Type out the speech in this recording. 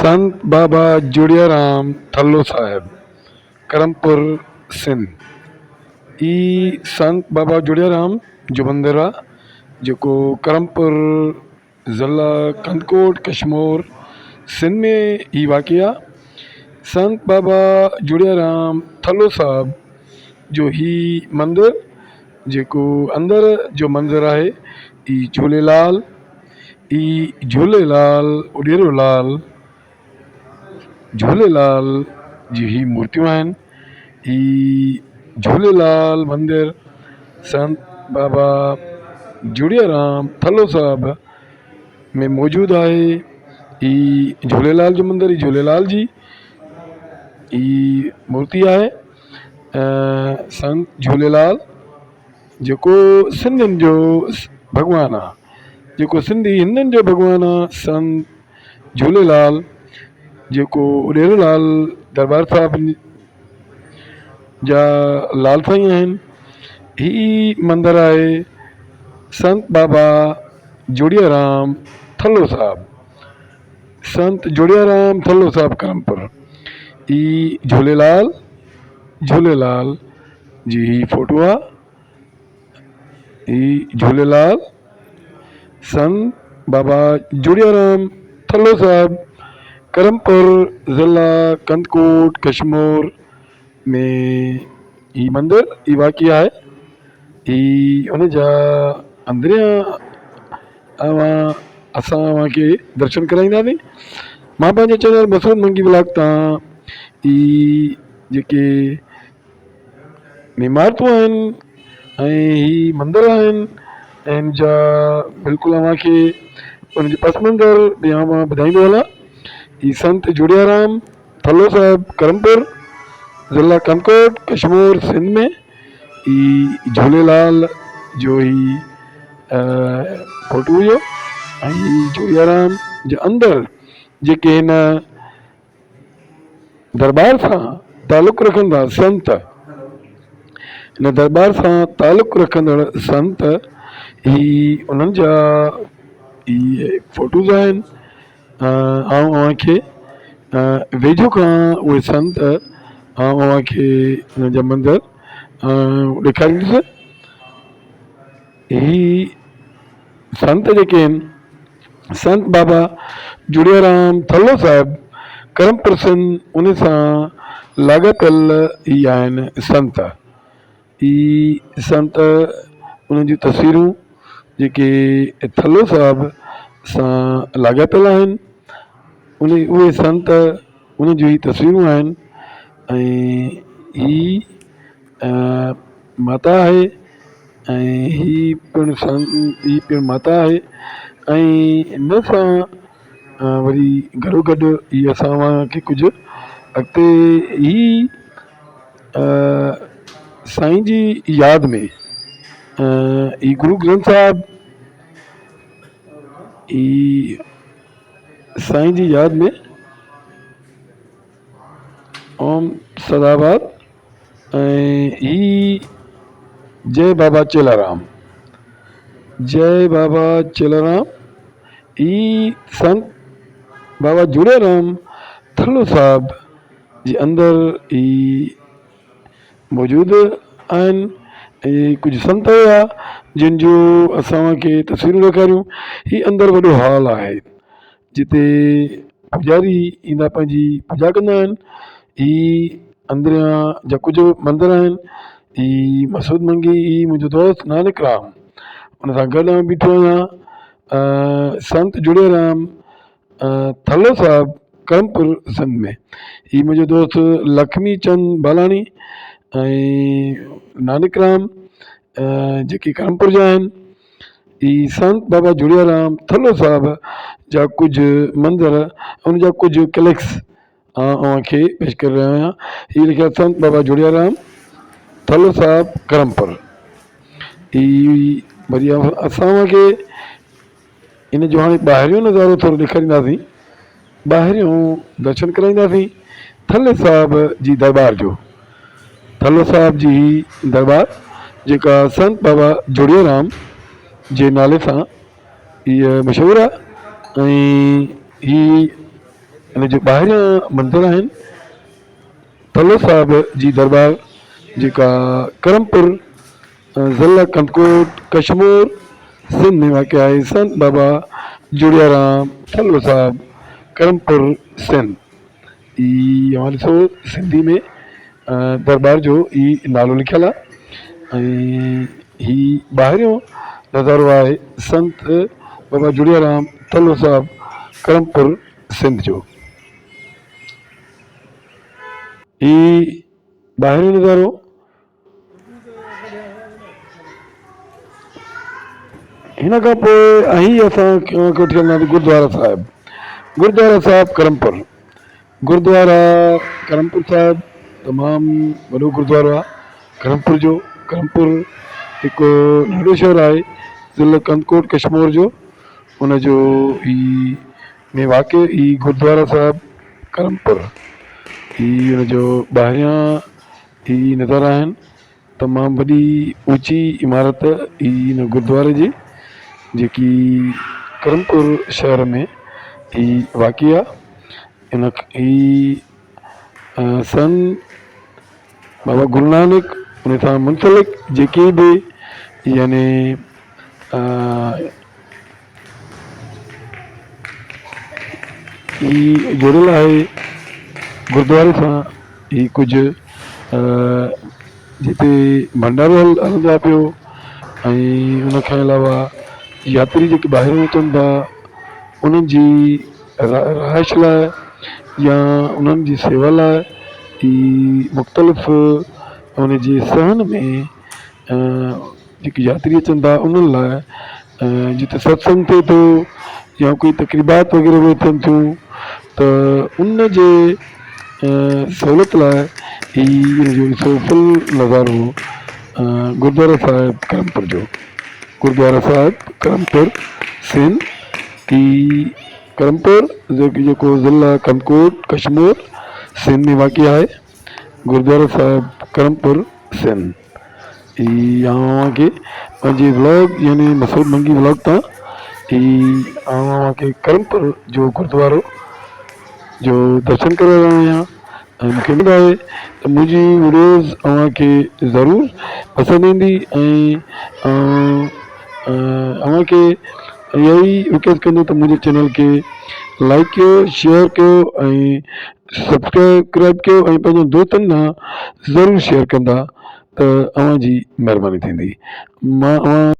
سنت بابا جڙيارام ٿلهو صاحب، ڪرمپور سنڌ. هي سنت بابا جڙيارام جو مندر آ جيڪو ڪرمپور ضلع ڪنڌڪوٽ ڪشمور سنڌ ۾ هي واقع آ. سنت بابا جڙيارام ٿلهو صاحب جو هي مندر جيڪو اندر جو منظر آهي هي جهوليلال اي جهوليلال اڏيرو لال جهوليلال جي هي مورتيون آهن هي جهوليلال مندر سنت بابا جڙيارام ٿلهو صاحب ۾ موجود آهي هي جهوليلال جو مندر هي جهوليلال جي هي مورتي آهي سنت جهوليلال جيڪو سنڌين جو ڀڳوان آ جيڪو سنڌي هندن جو ڀڳوان آ سنت جهوليلال جيڪو اڏيرو لال دربار صاحب جا لال سائين آهن هي مندر آهي سنت بابا جوڙيارام ٿلهو صاحب سنت جوڙيارام ٿلهو صاحب ڪرمپور هي جهوليلال جهوليلال جي هي فوٽو آ هي جهوليلال سنت بابا جڙيارام ٿلهو صاحب ڪرمپور ضلع ڪنڌڪوٽ ڪشمور ۾ هي مندر هي واقع آهي هي ان جا اندريان اوهان اسان اوهان کي درشن ڪرائينداسين مان پنهنجي چينل مسعود منگي ولاگ تان هي جيڪي عمارتون آهن ۽ هي مندر آهن ۽ ان جا بلڪل اوهان کي ان جو پس منظر به اوهان ٻڌائيندو هلان هي سنت جڙيارام ٿلهو صاحب ڪرمپور ضلع ڪنڌڪوٽ ڪشمور سنڌ ۾ هي جهوليلال جو هي فوٽو هيو ۽ هي جڙيارام جي اندر جيڪي هن درٻار سان تعلق رکندا سنت، هن درٻار سان تعلق رکندڙ سنت هي انهن جا اهي فوٽوز آهن آئون اوهان کي ويجهو کان اهي سنت آئون اوهان کي انهن جا منظر ڏيکاريندس هي سنت جيڪي آهن سنت بابا جڙيارام ٿلهو صاحب ڪرم پرسن ان سان لاڳاپيل ئي آهن سنت هي سنت انهن جون تصويرون جيڪي ٿلهو صاحب سان لاڳاپيل آهن ان اهي سنت انهن جون هي تصويرون آهن ۽ هي ماتا آهي ۽ هي پڻ سنت هي پڻ ماتا آهي ۽ ان سان وري گڏو گڏ هي اسان اوهان کي ڪجهه اڳتي هي سائين جي ياد ۾ هي گرو گرنٿ صاحب هي سائين جي ياد ۾ اوم سداباد ۽ هي جئي بابا چيلارام جئي بابا چيلارام هي سنت بابا جڙيارام ٿلهو صاحب جي اندر هي موجود آهن ۽ ڪجهه سنت هيا جن جو اسان اوهان کي تصويرون ڏيکاريون هي اندر وڏو هال آهي جتي پوڄاري ايندا پنهنجي پوڄا ڪندا آهن. هي اندريان جا ڪجهه مندر آهن. هي مسعود منگي هي منهنجو دوست نانڪ رام ان سان گڏ آئون بيٺو آهيان. سنت جڙيرام ٿلهو صاحب ڪرمپور سنڌ ۾ هي منهنجو دوست لکمي چند بالاڻي ۽ نانڪ رام جيڪي ڪرمپور جا آهن. هي سنت بابا جڙيارام ٿلهو صاحب جا ڪجهه منظر ان جا ڪجهه ڪلڪس آئون اوهان کي پيش ڪري رهيو آهيان. هي لکيل سنت بابا جڙيارام ٿلهو صاحب ڪرمپور. هي وري اسان اوهان کي ان جو هاڻي ٻاهريون نظارو ٿورو ڏيکارينداسين. ٻاهريون درشن ڪرائينداسين ٿلهي صاحب جي درٻار جو. ٿلهو صاحب جي هي درٻار جيڪا سنت بابا جڙيورام جي نالي سان هيء مشهور آهي ۽ هي ان جو ٻاهريان منظر آهن ٿلهو صاحب جي درٻار جيڪا ڪرمپور ضلع ڪنڌڪوٽ ڪشمور سنڌ ۾ واقع آهي سنت بابا جڙيارام ٿلهو صاحب ڪرمپور سنڌ هي اوهان ڏسو سنڌي ۾ درٻار جو هي نالو لکيل آهي ۽ هي ٻاهريون نظارو آهي سنت بابا جڙيارام ٿلهو صاحب ڪرمپور سنڌ جو هي ٻاهريون نظارو هن کان پوء ۽ اسان کي وٺي هلنداسين گردوارا صاحب گردوارا صاحب ڪرمپور گردوارا ڪرمپور صاحب تمام وڏو گردوارو آهي ڪرمپور جو ڪرمپور هڪ ننڍڙو شهر آهي ضلع ڪنڌڪوٽ ڪشمور جو ان جو هي ۾ واقع هي گردوارا صاحب ڪرمپور هي ان جو ٻاهريان هي نظارا آهن تمام وڏي اوچي عمارت هي هن گردواري جي جيڪي ڪرمپور شهر ۾ هي واقع آهي ان هي سن بابا گرو نانڪ ان سان منسلڪ جيڪي به يعني هي جڙيل آهي گردواري سان هي ڪجهه جتي ڀنڊارو هلندو آهي پيو ۽ ان کان علاوه ياتري جيڪي ٻاهرون اچن ٿا انهن جي رهائش لاءِ يا انهن جي سيوا لاءِ هي مختلف ان جي سهن ۾ جيڪي ياتري اچن ٿا انهن لاءِ جتي ستسنگ ٿئي ٿو يا ڪوئي تقريبات وغيره به ٿين ٿيون ته ان جي سهولت لاءِ هي ان جو ڏسو فل نظارو گردوارا صاحب ڪرمپور جو گردوارا صاحب ڪرمپور سنڌ هي ڪرمپور جيڪو ضلع ڪنڌڪوٽ ڪشمور سنڌ ۾ واقع آهي گردوارا صاحب ڪرمپور سنڌ هي آئون اوهان کي پنهنجي ولاگ يعني مسعود منگي ولاگ تان هي آئون اوهان کي ڪرمپور جو گردوارو جو درشن ڪري رهيو آهيان ۽ مونکي اميد آهي ته منهنجي وڊيوز اوهان کي ضرور پسند ايندي ۽ اوهان کي اها ئي رڪويسٽ ڪندو ته منهنجي چينل کي لائڪ ڪيو شيئر ڪيو ۽ سبسڪرائب ڪيو ۽ پنهنجن دوستن ڏانهن ضرور شيئر ڪندا ته اوهان جي مهرباني ٿيندي مان اوهان.